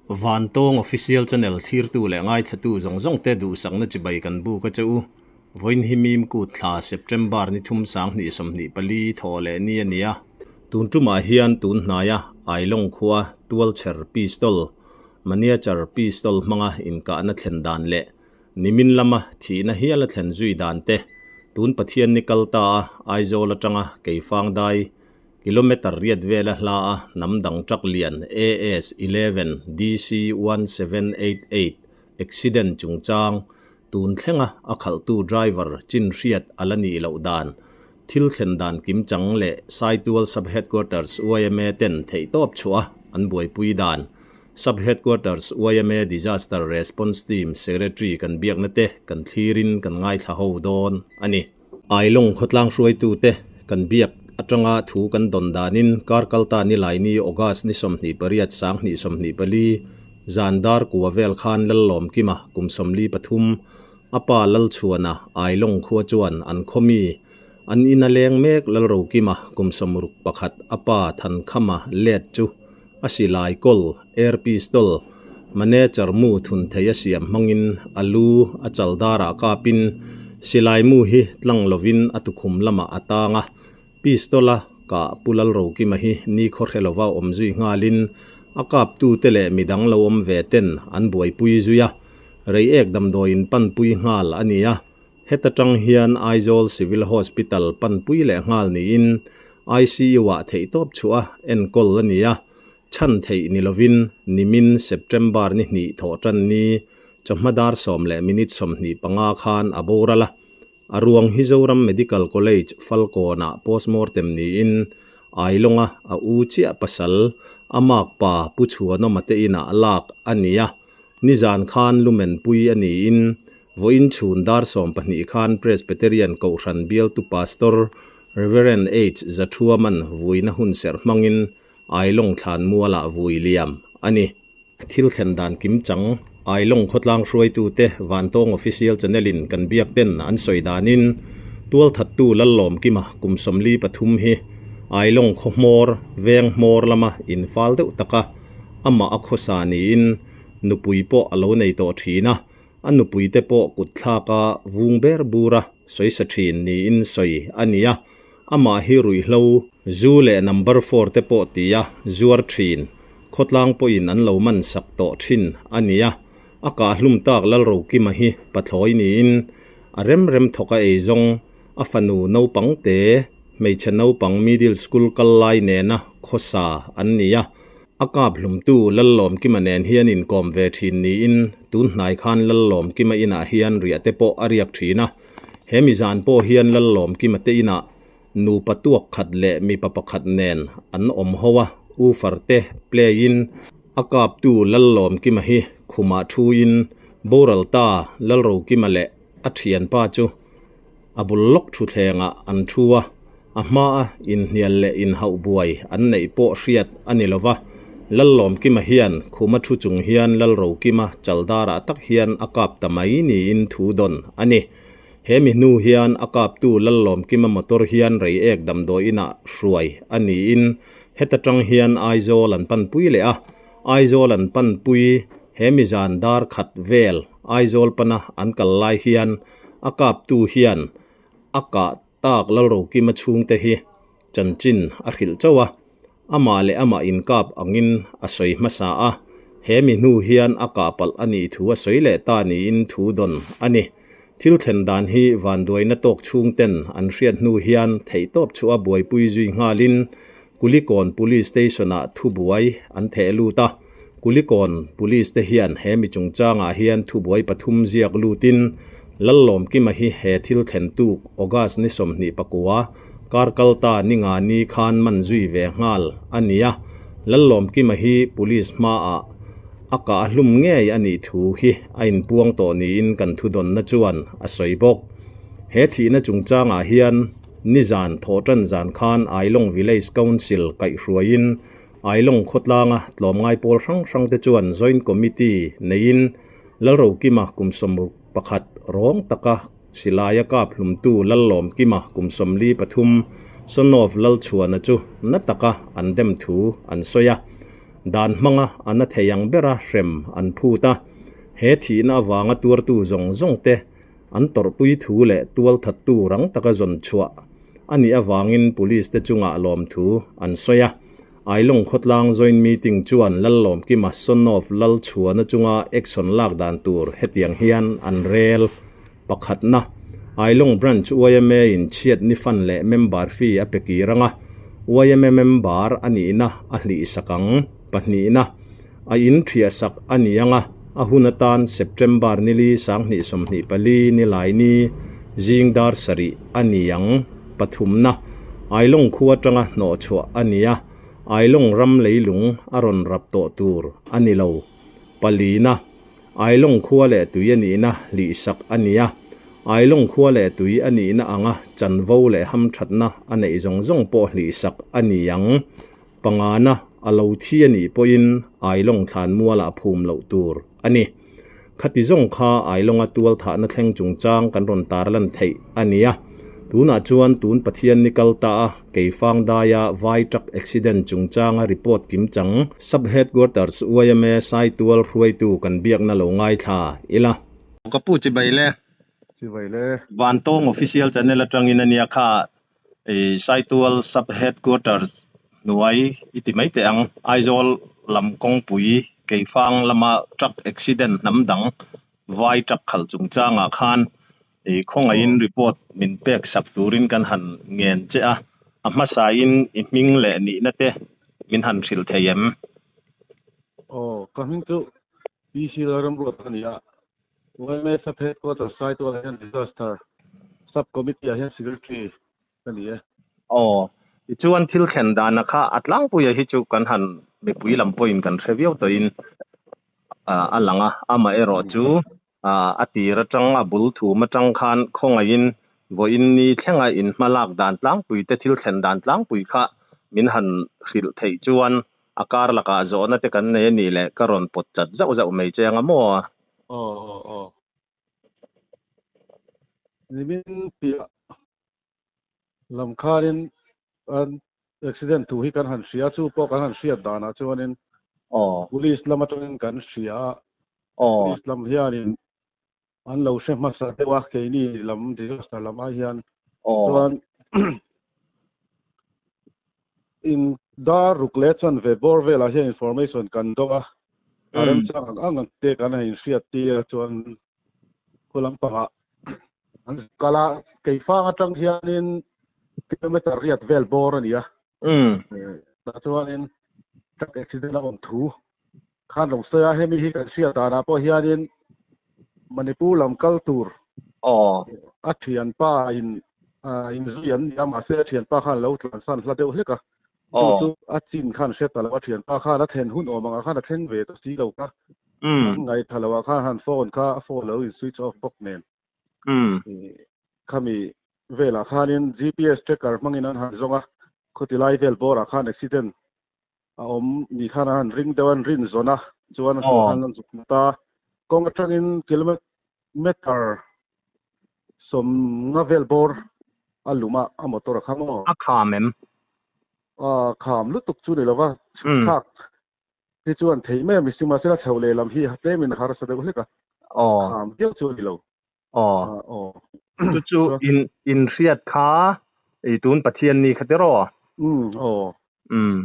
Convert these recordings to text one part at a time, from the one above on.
Vantawng Official Channel thlirtu leh ngaithlatu zawng zawng te duhsakna chibai kan buk a che u. Vawiin hi Mim Kut thla September ni thum 2024 thawh leh ni a ni a. Tun tumah hian tun hnaia Ailawng khua tualchher pistol, miniature pistol hmanga inkahna thlen dan leh nimin lama thihna hial a thlen zui dan te, tun Pathian ni kal ta a Aizawl atanga Keifang dai Kilometre riat vela hla a hnam dang truck lian AS 11 DC 1788 accident chungchang tun thlenga a khalhtu driver chin hriat a la nih loh dan thil thlen dan kimchang leh Saitual Sub-Headquarters yma ten theihtawp chhuah a an buaipui dan Sub-Headquarters yma Disaster Response Team Secretary kan biakna te kan thlirin kan ngaithla ho dawn a ni. Ailawng khawtlang hruaitute kan biak atanga thu kan dawn danin kar kalta Nilaini August ni 28 2024 zan dar kua vel khan Lallawmkima kum 43 a pa Lalchhuana Ailawng khua chuan an khawmi an ina leng mek Lalrokima kum 61 a pa Thankhama let chu a silai kawl, air pistol, manager mu thun thei a siam hmangin a lu a chal darah kapin silai mu hi tlang lovin a tukhum lamah a tang a. Pistol a kah Pu Lalrokima hi ni khaw hre lova awm zui nghalin a kaptute leh midang lo awm ve ten an buaipui zui a, reiek damdawiin panpui nghal a ni a. Heta tang hian Aizawl Civil Hospital panpui leh nghal niin ICU-ah theihtawp chhuah a enkawl a ni a, chhan theih ni lovin nimin September ni hnih thawh tan ni chawhma dar sawm leh minute 25 khan a boral a. A ruang hi Zoram Medical College Falkawnah postmortem niin Ailawnga a u chiah pasal a makpa Pu Chhuanawma te inah lak a ni a, nizan khan lumen pui a niin Vawiin chhun dar 12 khan Presbyterian Kohhran bialtu Pastor Reverend H Zathuaman vuina hun serh hmangin Ailawng thlan mualah vui liam a ni. Thil thlen dan kim chang Ailawng khawtlang hruaitute Vantawng Official Channel-in kan biak ten an sawi danin tualthattu Lallawmkima kum 43 hi Ailawng khaw hmawr veng hmawr lama infal deuh taka amah a khawsa niin nupui pawh a lo nei tawh thin a. A nupuite pawh kut thlaka vung ber bura sawi sa thin niin sawi a ni a, amah hi ruihhlo, zu leh number four te pawh tia zuar thin, khawtlang pawhin an lo man sak tawh thin a ni a, a kahhlum tak Lalrokima hi pathlawi niin a rem rem thawk a eizawng, a fanu naupang te, hmeichhe naupang middle school kal lai nena khawsa an ni a. A kap hlumtu Lallawmkima nen hian inkawm ve thin niin tun hnai khan Lallawmkima inah hian riah te pawh a riak thin a. He mi zan pawh hian Lallawmkima te inah nupa tuak khat leh mipa pakhat nen an awm ho a, woofer te play in a kaptu Lallawmkima hi khumah thuin boral ta Lalrokima leh a thianpa chu A bul lawk thutthlengah an thu a, a hmaa inhnial leh inhauh buai an neih pawh hriat a ni lo va. Lallawmkima hian khuma thu chung hian Lalrokima chaldarah tak hian a kap ta mai niin thu dawn a ni. He mi hnu hian a kaptu Lallawmkima motor hian reiek damdawiinah hruai a niin heta tang hian Aizawl an panpui leh a, Aizawl an panpui he mi zan dar khat vel Aizawl pana an kal lai hian A kaptu hian a kah tak Lalrokima chhungte hi chanchin a hrilh chauh a, amah leh amah inkap angin a sawi hmasa a, he mi hnu hian a kah palh a nih thu a sawi leh ta niin thu dawn a ni. Thil thlen dan hi vanduaina tawk chhungten an hriat hnu hian theihtawp chhuah a buaipui zui nghalin Kulikawn Police Station-ah thubuai an theh lut a, Kulikawn Police te hian he mi chungchangah hian thubuai pathum ziak lutin Lallawmkima hi he thil thlen tuk August ni 29 kar kal ta ni nga ni khan man zui ve nghal a ni a, Lallawmkima hi Police hmaah a kah hlum ngei a nih thu hi a inpuang tawh niin kan thudawnna chuan a sawi bawk. He thihna chungchangah hian Nizan thawhtan zan khan Ailawng Village Council kaihhruaiin Ailawng khawtlanga tlawmngai pawl hrang hrang te chuan Joint Committee neiin Lalrokima kum 11 rawng taka silaia kap hlumtu Lallawmkima kum 43 Sonov Lalchhuana chu na taka an dem thu an sawi a. Dan hmanga a na thei ang bera hrem an phut a, he thihna avanga tuartu zawng zawng te an tawrhpui thu leh tualthattu rang taka zawn chhuah a nih avangin Police te chungah lawmthu an sawi a. Ailawng khawtlang Joint Meeting chuan Lallawmkima Son of Lalchhuana chunga action lak dan tur hetiang hian an rel. Pakhatna, Ailawng Branch yma in chhiat ni fan leh member fee a pe kir anga, yma member a nihna a hlih sak ang. Pahnihna, a in thiah sak a ni anga, a hun atan September nili 2024 Nilaini zing dar sarih a ni ang. Pathumna, Ailawng khua atanga hnawh chhuah a ni a, Ailawng ram leilung a rawn rap tawh tur a ni lo. Palina, Ailawng khua leh tui a nihna lihsak a ni a, Ailawng khua leh tui a nihna anga chanvo leh hamthatna a neih zawng zawng pawh hlihsak a ni ang. Pangana a lo thi a nih pawhin Ailawng thlan mualah phum loh tur a ni. Khati zawng kha Ailawnga tualthahna thleng chungchang kan rawn tarlan theih a ni a. Tunah chuan tun Pathian ni kal ta a, Keifang daia vai truck accident chungchanga report kimchang Sub Headquarters yma Saitual hruaitu kan biakna lo ngaithla ila. Ka pu chibai le. Chibai le. Vantawng Official Channel atangin a nia kha i Saitual Sub Headquarters hnuai i ti mai teh ang. Aizawl lam kawngpui Keifang lama truck accident hnam dang vai truck khalh chungchangah khan I khawngaihin report min pek sak turin kan han ngen che a, a hmasain i hming leh nihna te min han hrilh thei em? Aw, ka hming chu PC Lalramruat a ni a, yma Sub Headquarters Saitual hian Disaster Sub Committee ah hian Secretary ka ni e. Aw, tichuan thil thlen dana kha a tlangpuia hi chu kan han mipui lam pawhin kan hre viau tawhin a lang a, amaherawh chu A tir atang a bul thum atang khan khawngaihin vawiin ni thlenga in hma lak dan tlangpui te thil thlen dan tlangpui kha min han hrilh theih chuan a kar lakah zawhna te kan nei a nih leh ka rawn pawt chat zauh zauh mai che anga maw? Aw aw aw. Nimin piah lam khanin an accident thu hi kan han hria chu pawh kan han hriat danah chuanin police lam atangin kan hria a, police lam hianin an lo hre hmasa deuh a keini lam disaster lam ai hian chuan in dar ruk leh chuan ve bawr velah hian information kan dawng a, a remchang ang ang ang te kan han inhriat tir a chuan Khu lampangah an kal a, Keifang atang hianin kilometer riat vel bawr a ni a. Tah chuanin truck accident a awm thu khan lo sawi a, hemi hi kan hriat danah pawh hianin Manipur lam kal tur a thianpa in inzui an ni a, mahse a thianpa khan lo tlansan hla deuh hlek a, Chu chu a chin khan hre ta lo, a thianpa khan a thlen hun awm angah khan a thleng ve ta si lo kha. An ngaitha lo ah khan han phone kha a phone lo in switch off bawk nen. Khami velah khanin GPS tracker hmangin an han zawng a, khawti lai vel bawrah khan accident a awm ni khan an han ring deuh a, an rin zawn a, chuan a hnuah khan an zuk ta. Kawng atangin kilometer Sawmnga vel bawr a lum a, a motor a kham aw. A kham em? A kham lutuk chu ni lova, chhuk thlak hi chuan thei mai a mihring mahse a chho lehlam hi tlemin a harsa deuh hlek a, kham viau chu a ni lo. Aw. Chu chu in in hriat kha i tun Pathian ni kha tiraw? Umm aw. Umm.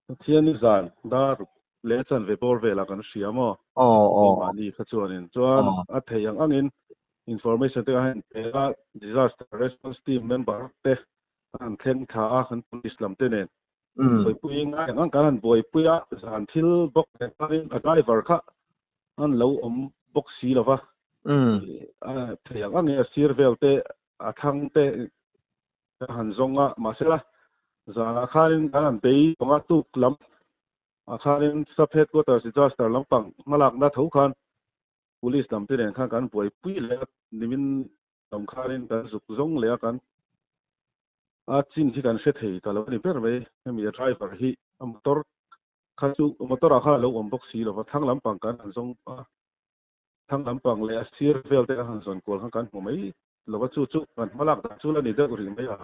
Pathian ni zan dar leh chanve bawr velah kan hria maw? Aw aw. Keimahni kha chuanin chuan a thei ang angin information te kha han pe a, disaster response team member te an thleng thla a kan police lam te nen. Buaipui ngai ang ang kan han buaipui a, zan thil bawk nen khanin a driver kha an lo awm bawk si lo va. A thei ang angin a sir vel te a thlang te Ka han zawng a, mahsela zanah khanin kan han bei tawng a, tuk lam ah khanin Sub Headquarters Disaster lampang hmalakna tho khan Police lam te nen khan kan buaipui leh a, nimin lam khanin kan zuk zawng leh a, kan a chin hi kan hre thei ta lo a ni ber mai, hemi a driver hi a motor kha chu motor ah khan a lo awm bawk si lova, thlang lampang kan han zawng a. Thlang lampang leh a sir vel te a han zawn kual khan kan hmu mai lo a, chu chu kan hmalak dan chu la ni deuh rih mai a.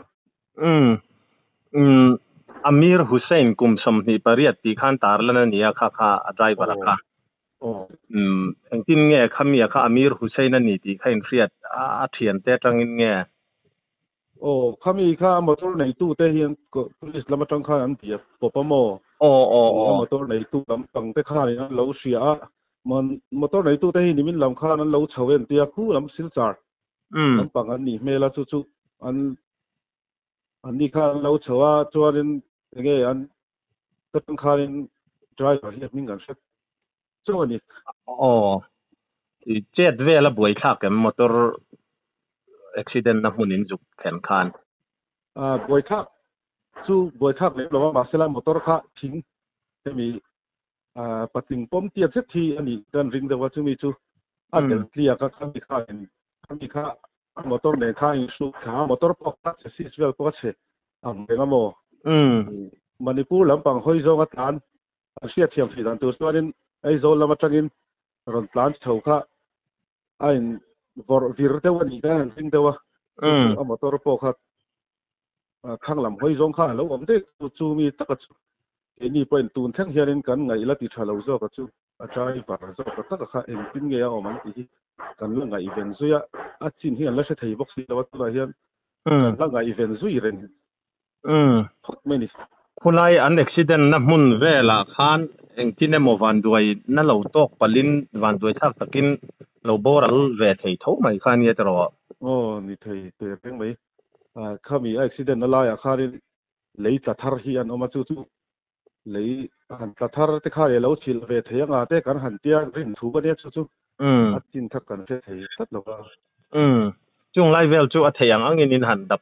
Umm. Umm. Amir Hussain kum 28 tih khan tarlan a ni a, kha kha a driver a kha. Umm engtin nge khami a kha Amir Hussain a ni tih kha inhriat a thiante atangin nge? Aw, khami kha a motor neitu te hian police lam atang khan an ti a pawp a maw? Aw aw aw. A motor neitu lam pang te khanin an lo hria a, motor neitu te hi nimin lam khan an lo chho en tia khu lam Silchar lam pang an nih hmel a, chu chu an an ni khan an lo chho a, chuanin enge an atang khanin driver hi a hming kan hre chu a ni. Aw, i chet vel a buaithlak em motor accident na hmun in zuk thlen khan? Ah, buaithlak chu buaithlak lem lo a, mahsela motor kha thing hemi ah patling pawm tiat zet hi a nih kan ring deuh a, chumi chu a tel tliak a, khami kha in khami kha a motor nen kha a inhruk thla a, motor pawh kha chassis vel pawh a chhe ang reng a maw? Manipur lampang hawi zawnga tlan An hriatthiam theih dan tur chuanin Aizawl lam atangin rawn tlan chho kha a in vawrh vir deuh a nih khan an hring deuh a, chu chu a motor pawh kha thlang lam hawi zawng khan a lo awm daih chu chu mi taka chu keini pawhin tun thleng hianin kan ngaih la ti tha lo zawk a chu a driver zawk a taka kha engtin nge a awm ang tih hi kan la ngaihven zui a, a chin hi an la hre thei bawk si lo a tunah hian kan la ngaihven zui reng phawt mai a ni. Khulai an accident na hmun velah khan engtin emaw vanduai na lo tawk palhin vanduai thlak takin lo boral ve thei tho mai kha ania tiraw? Aw ni thei teh reng mai. Khami a accident na laiah khanin lei tla thar hi an awm a, chu chu lei han tla thar te kha leh lo chhilh ve thei anga te kan han tia rin thu a nia chu chu a chin kha kan hre thei tlat lo a. Umm chung lai vel chu a thei ang angin in han dap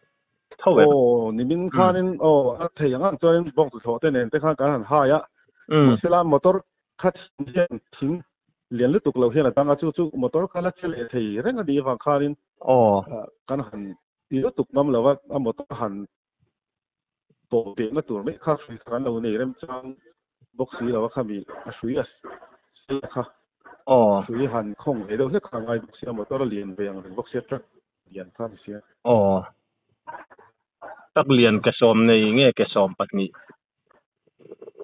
tho em? Aw nimin khanin aw a thei ang ang chuanin bawng thlawh te nen te khan kan han hai a, mahsela motor kha thing hian thing lian lutuk lo hian a dang a, chu chu motor kha la che leh thei reng a nih avang khanin kan han ti lutuk ngam lo a, a motor han Pawh behna tur mai kha hrui kha kan lo nei remchang bawk si lo a khami a hrui a sel kha hrui han khawng ve deuh hlek kha a ngai bawk sia motor a lian ve ang reng bawk sia truck lian kha a ni sia. Aw truck lian ke sawm nei nge ke 12?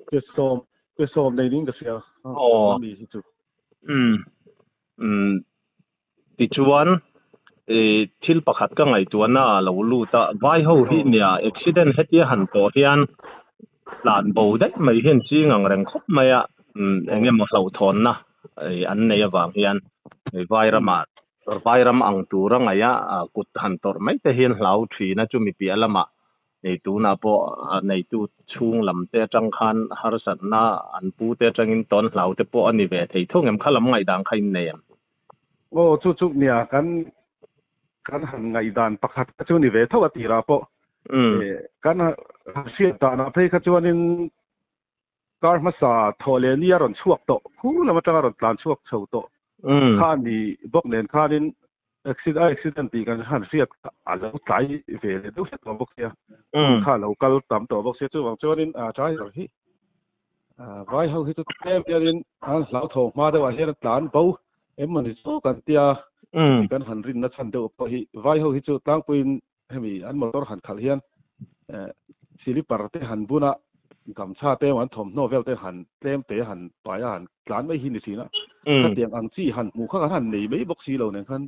Ke sawm ke sawm nei niin ka hria a mi hi chu. Umm umm Tichuan, thil pakhat ka ngaihtuahna a lo lut a, vai ho hi nia accident hetia han tawh hian tlan bo daih mai hian ching ang reng khawp mai a, eng emaw hlauhthawnna an nei avang hian vai ramah vai ram ang tura ngaih a kut han tawrh mai te hian hlau thin a, chumi piah lamah Hei tunah pawh a neitu chhung lam te atang khan harsatna an pu te atangin tawn hlau te pawh a ni ve thei thung em? Kha lam ngaihdan kha in nei em? Aw, chu chu nia kan kan han ngaihdan pakhat kha chu ni ve tho a tirah pawh. Kan han hriat danah phei kha chuanin kar hmasa thawh leh ni a rawn chhuak tawh, khu lam atanga rawn tlan chhuak chho tawh kha a ni bawk nen khanin Accident a accident tih kan han hriat kha a lo tlai ve leh deuh hlek tawh bawk sia. Hun kha a lo kal tam tawh bawk sia. Chuvang chuanin a driver hi vai ho hi chu tlem hianin an hlauthawng hma deuhah hian a tlan bo em mawni chu kan tia tih kan han rinna chhan deuh pawh hi vai ho hi chu tlangpuiin hemi an motor han khalh hian slipper te han bun a, gamchha te emaw an thawmhnaw vel te han tlem te han pai a han tlan mai hi ni thin a, khatiang ang chi han hmuh kha kan han nei mai bawk si lo nen khan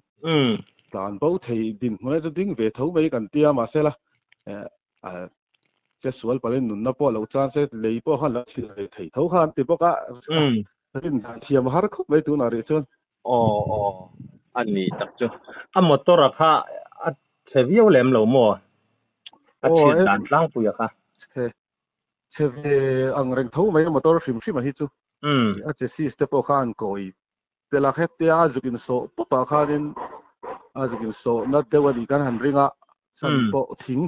tlan bo thei dinhmun a chu ding ve tho mai kan tia mahsela che sual palin nunna pawh lo chan se lei pawh khan lo chhilh ve thei tho kha an ti bawk a, rin thiam a har khawp mai tunah rih chuan. Aw aw a ni tak chu. A motor a kha a chhe viau lem lo maw? A chhiat dan tlangpui a kha. Chhe chhe ve ang reng tho mai a motor hrim hrim a hi chu. A chassis te pawh kha an kawi tel a hetia a zuk insawh pawp ah khanin a zuk insawh na deuh a nih khan han ring a chhan pawh thing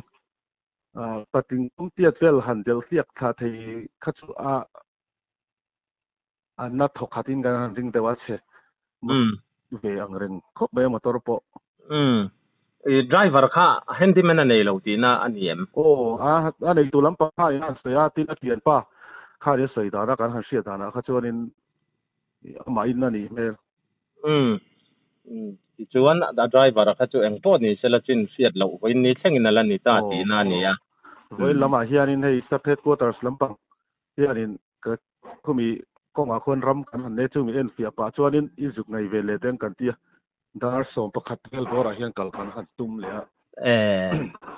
patling pumtiat vel han delh hliak thla thei kha chu a A na thawk khatin kan han ring deuh a chhe ve ang reng khawp mai a motor pawh. Umm. I driver kha handyman a nei lo tihna a ni em? Aw, a a neitu lampang kha in a han sawi a, tin a thianpa kha in a sawi dan a, kan han hriat danah kha chuanin amah in a nih hmel. Umm. Tichuan a driver-a kha chu eng pawh ni sela chin hriat loh vawiin ni thlengin a la ni ta tihna a ni a. Vawiin lamah hianin hei sub headquarters lampang hianin ka khumi kawngah khuan ram kan han nei chumi enfiah pah chuanin i zuk ngei ve leh te ang kan ti a. Dar 11 vel bawrah hian kal kan han tum leh a.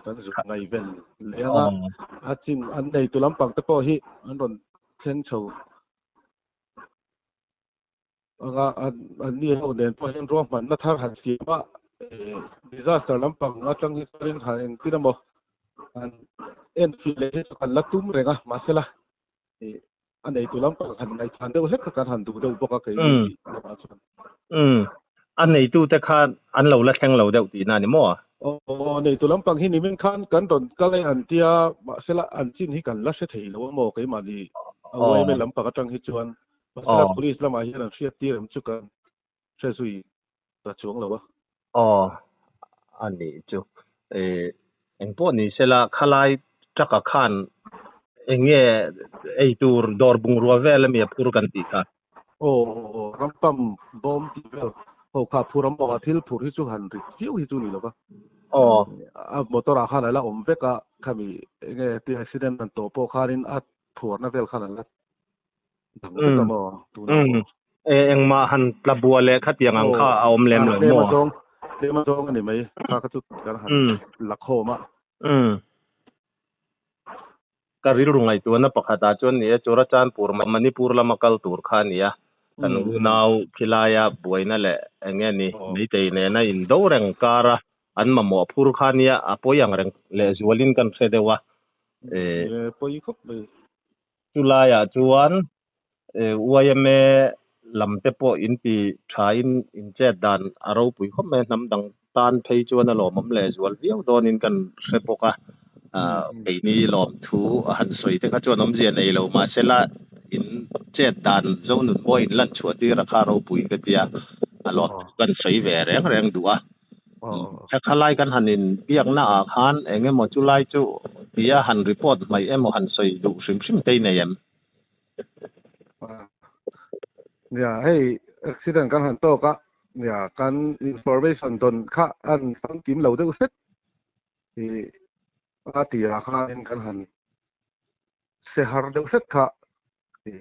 Kan zuk ngei vel leh ang a. A chin an neitu lampang te pawh hi an rawn thleng chho anga an ni ho nen pawh hian ruahmanna thar han siam a disaster lampang atang hi chuanin han engtin emaw han enfiah leh hi chu kan la tum reng a mahsela a neitu lampang han ngaihthlan deuh hlek kha kan han duh deuh bawk a kei ni lamah chuan. Umm a neitu te kha an lo la thleng lo deuh tihna a ni maw? Aw neitu lampang hi nimin khan kan rawn kal e an tia mahsela an chin hi kan la hre thei lo a maw keimahni a yma lampang atang hi chuan Mahsela police lamah hian an hriat tir em chu kan hre zui ta chuang lo a. Aw, a nih chu. Engpawh ni sela khalai truck-a khan eng nge ei tur dawr bungrua vel ami a phur kan tih kha? Aw, aw, rampam bawm tih vel ho kha a phur a maw? A thil phur hi chu han rit viau hi chu ni lo va. Aw. A motor-ah khan a la awm vek a, khami eng nge tia accident an tawh pawh khanin a phuarna vel khan an la dang vek a maw tunah pawh. E engmah han tla bua leh khatiang ang kha a awm lem lo maw? Tlem tlem a zawng a ni mai kha kha chu kan han la khawm a. Ka rilru ngaihtuahna pakhatah chuan ni e, Churachandpur Manipur lama kal tur kha a ni a, kan unau khilaia buaina leh eng nge ni Meitei nena indo reng kara an mamawh phur kha a nia, a pawi ang reng lehzualin kan hre deuh a. Pawi khawp mai. Chu laiah chuan yma lam te pawh in ti tha in in chet dan a ropui khawp mai a, hnam dang tan phei chuan a lawmawm leh zual viau dawnin kan hre bawk a, keini lawmthu a han sawi te kha chuan awmzia nei lo mahsela in chet dan Zonun pawh in lan chhuah tir a kha ropui ka tia, a lawmthu kan sawi ve reng reng duh a. Thla lai kan han in biakna ah khan eng emaw chu lai chu tia han report hmaih emaw han sawi duh hrim hrim te i nei em? Nia, hei accident kan han tawk a, nia kan information dawn kha an famkim lo deuh hret i a ti ah khanin kan han se har deuh hret kha i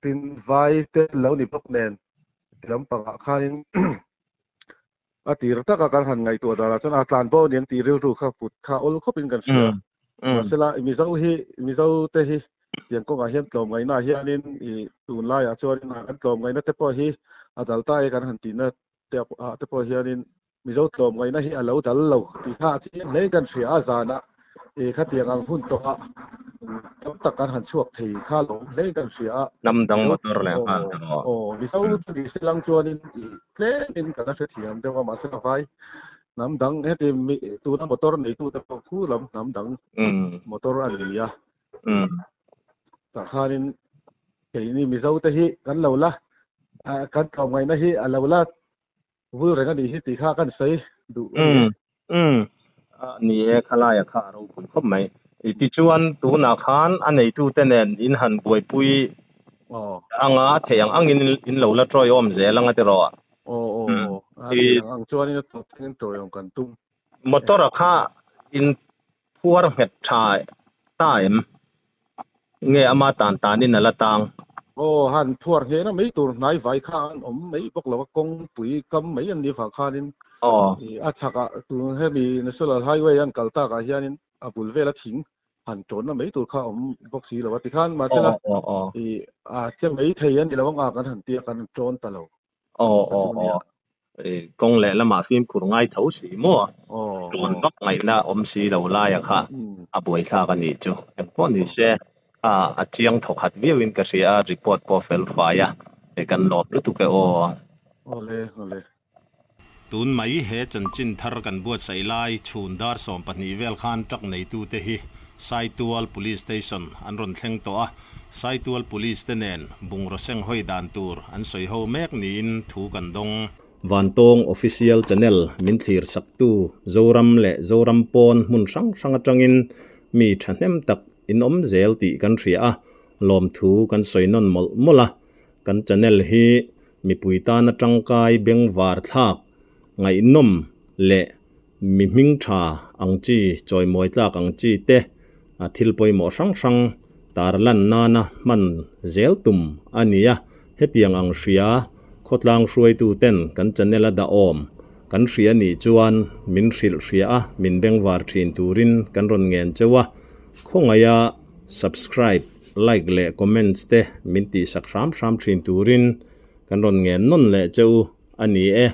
tin vai te lo ni bawk nen ti lampangah khanin A tir taka kan han ngaihtuah danah chuan a tlan bo aniang tih rilru kha put kha awl khawpin kan hria. Mahsela Mizo hi Mizo te hi tiang kawngah hian tlawmngaihna hianin i tunlaiah chuanin an tlawmngaihna te pawh hi a dal ta e kan han tihna te ah te pawh hianin Mizo tlawmngaihna hi a lo dal lo tih kha a chiang hle kan hria a zanah i khatiang ang hun tawhah tam tak kan han chhuak thei kha lo awm hle kan hria a. Hnam dang motor leh nghal te maw? Aw, Mizo chu ni se lang chuanin i tlemin kan la hrethiam deuh a, mahse ka vai hnam dang heti mi tuna motor neitute pawh khu lam hnam dang motor a ni a. Tah khanin keini Mizo te hi kan lo la kan tlawmngaihna hi a lo la Vul reng a nih hi tih kha kan sawi duh a ni e. Umm. Ni e, khalaia kha a ropui khawp mai. Tichuan tunah khan a neitute nen in han buaipui anga theih ang angin in lo la tawiawm zel anga tiraw? Aw aw aw. A theih ang ang chuanin a tawp thlengin tawiawm kan tum. Motor-a kha in phuar nghet tha ta em? Nge ama tan tanin a la tang? Aw, han phuar nghehna mai tur hnai vai kha an awm mai bawk lo a, kawngpui kam mai an ni vang khanin a chhakah tun hemi National Highway an kal takah hianin a bul vela thing han tawnna mai tur kha a awm bawk si lo a, tikhan mahsela a che mai thei a ni lo ang a kan han tia kan tawn ta lo. Aw aw aw kawng leh lamah fimkhur ngai tho si maw? Tlawn vak ngaihna awm si lo laia kha a buaithlak a nih chu. Engpawh ni se a chiang thawkhat viauin ka hria a, report pawh fel fai a, kan lawm lutuk e aw. Awle awle. Tun mai he chanchin thar kan buatsaih lai chhun dar 12 vel khan truck neitute hi Saitual Police Station an rawn thleng tawh a, Saitual Police te nen bungraw seng hawi dan tur an sawi ho mek niin thu kan dawng. Vantawng Official Channel min thlir saktu Zoram leh Zoram pawn hmun hrang hrang atangin mi thahnem tak in awm zel tih kan hria a, lawmthu kan sawi nawn mawlh mawlh a. Kan channel hi mipui tana tangkai bengvar thlak ngaihnawm leh mi hming tha ang chi, chawimawi tlak ang chi te Thil pawimawh hrang hrang tarlan nana hman zel tum a ni a, hetiang ang hria khawtlang hruaitu ten kan channel a dah awm kan hria nih chuan min hrilh hria a, min bengvar thin turin kan rawn ngen cheu a, khawngaia subscribe, like leh comments te min tihsak hram hram thin turin kan rawn ngen nawn leh cheu a ni e.